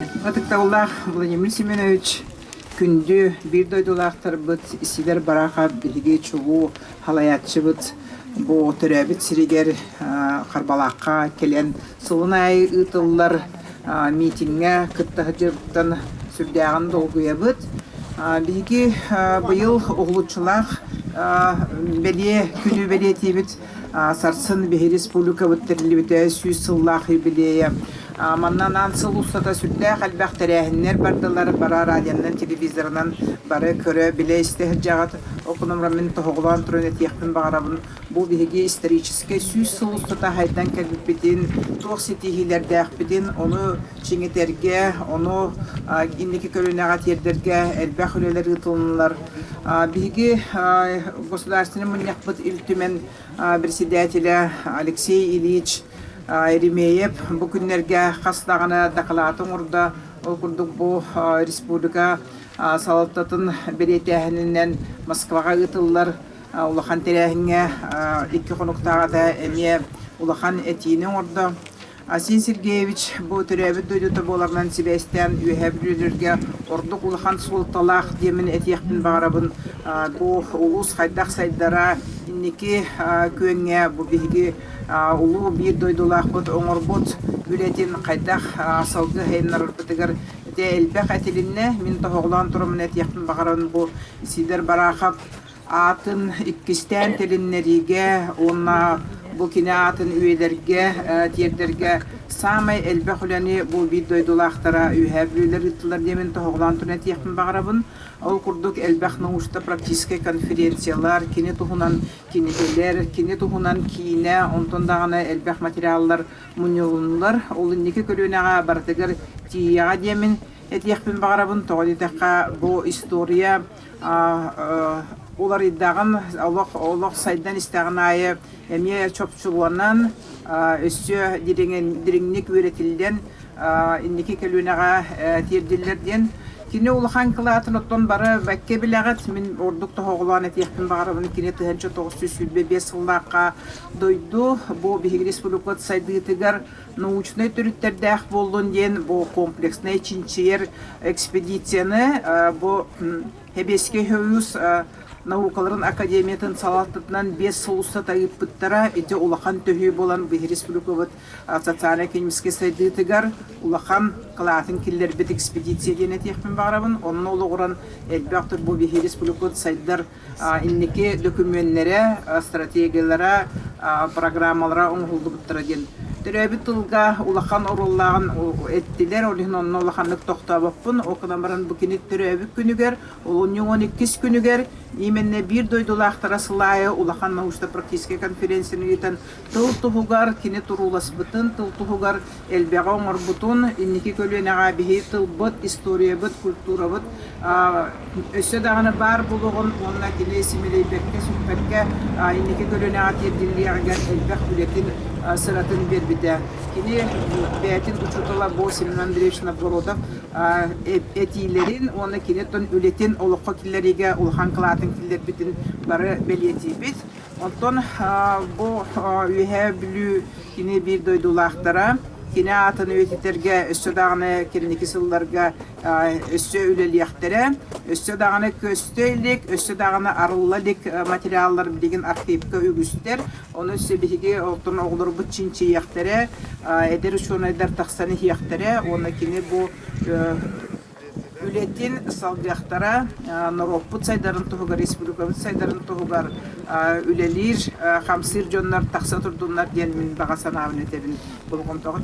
Ытыктабыллаах Владимир Семенович, күндү биир дойдулаахтарбыт Сидор Барахов биһиги чулуу халайааччыбыт бу төрөөбүт сиригэр Харбалаахха кэлэн сылын аайы ыытыллар миитиҥҥэ кытта сылдьыбыттан сүрдээҕин долгуйабыт. Биһиги быйыл уһулуччулаах бэлиэ күнү бэлиэтиибит. Сарсын биһи республикабыт тэриллибитэ 100 сыллаах юбилейа. Манна анаан сыл устата сүрдээх элбэх тэрээһиннэр бардылар, бара радионан, телевизорынан бары көрө, билэ истэ сылдьаҕыт. Ол гынан мин тоһоҕолоон туран этиэхпин баҕарабын, бу биһиги историческай 100 сыл устата хайдан кэлбиппитин, туох ситиһиилэрдээхпитин, ону чиҥэтэргэ, ону инники көлүөнэҕэ тиэрдэргэ элбэх үлэлэр ыытылыннылар. Биһиги Государственнай мунньахпыт Ил Түмэн председателэ Алексей Ильич Еремеев бу күннэргэ хас даҕаны дакылааты оҥордо. Ол курдук бу республика салалтатын бэлиэтээһининэн Москваҕа ыытыллар улахан тэрээһиҥҥэ икки хонуктааҕыта эмиэ улахан этиини оҥордо. Асин Сергеевич бу төрөөбүт дойдута буоларынан сибээстээн Үөһээ Бүлүүлэргэ ордук улахан суолталаах диэммин этиэхпин баҕарабын. Бу улуус хайдах сайдара, инники күөҥҥэ бу биһиги улуу биир дойдулаахпыт оҥорбут үлэтин хайдах салгыы сайыннарарбытыгар ити элбэх этилиннэ. Мин тоһоҕолоон тураммын этиэхпин баҕарабын бу Сидор Барахов аатын иккистээн тилиннэриигэ уонна бу кини аатын үйэлэргэ тиэрдэргэ саамай элбэх үлэни бу биир дойдулаахтара Үөһээ Бүлүүлэр ыыттылар диэмин тоһоҕолоон туран этиэхпин баҕарабын. Ол курдук элбэх научно-практическай конференциялар, кини туһунан кинигэлэр, кини туһунан киинэ, онтон даҕаны элбэх материаллар мунньулуннулар. Ол инники көлүөнэҕэ барытыгар тиийиэҕэ диэмин этиэхпин баҕарабын. Тоҕо диэтэххэ, бу история уларыйдаҕын, олох олох сайдан истэҕин аайы эмиэ чопчуланан, өссө дириҥник үөрэтиллэн инники көлүөнэҕэ тиэрдиллэр диэн. Кини улахан кылаатын оттон бары бэккэ билэҕит. Мин ордук тоһоҕолоон этиэхпин баҕарабын, кини 1925 сыллаахха дойду бу биһиги республикабыт сайдыытыгар научнай төрүттэрдээх буоллун диэн бу комплекснай чинчийэр экспедицияны бу Сэбиэскэй Союз наукаларын академиятын салалтатынан 5 сыл устата ыыппыттара. Ити улахан төһүү буолан биһи республикабыт социально-экономическай сайдыытыгар улахан кылаатын киллэрбит экспедиция диэн этиэхпин баҕарабын. Онно олоҕуран элбэх бу биһи республикабыт сайдар инники дөкүмүөннэрэ, стратегиялара, программалара оҥоһуллубуттара диэн төрөөбүт тылга улахан оруоллааҕын эттилэр, ол иһин онно улаханнык тохтообоппун. Ол гынан баран бу кини төрөөбүт күнүгэр, олунньу 12 күнүгэр именно биир дойдулаахтара сыл аайы улахан научно-практическай конференцияны ыытан тыл туһугар кини турууласпытын, тыл туһугар элбэҕи оҥорбутун, инники көлүөнэҕэ биһи тылбыт, историябыт, культурабыт өссө даҕаны баар буолуоҕун уонна кини симэлийбэккэ, сүппэккэ инники көлүөнэҕэ тиэрдиллиэҕигэр элбэх үлэтин, сыратын биэрбитэ. Кини бэйэтин учуутала бу Семен Андреевич Новгородов этиилэрин уонна кини үлэтин олоххо киллэриигэ улахан кылаатын киллэрбитин бары бэлиэтиибит. Оттон бу Үөһээ Бүлүү кини биир дойдулаахтара, кини аатын үйэтитэргэ өссө даҕаны кэнники сылларга өссө үлэлиэхтэрэ, өссө даҕаны көстө илик, өссө даҕаны арылла илик материаллар билигин архивка үгүстэр. Ону өссө биһиги оттон оҕолорбут чинчийиэхтэрэ, эдэр учуонайдар тахсан иһиэхтэрэ уонна кини бу үлэтин салгыахтара, норуоппут сайдарын туһугар, республикабыт сайдарын туһугар үлэлиир, хамсыыр дьоннор тахса турдуннар диэн мин баҕа санаабын этэбин. Болҕомтоҕо.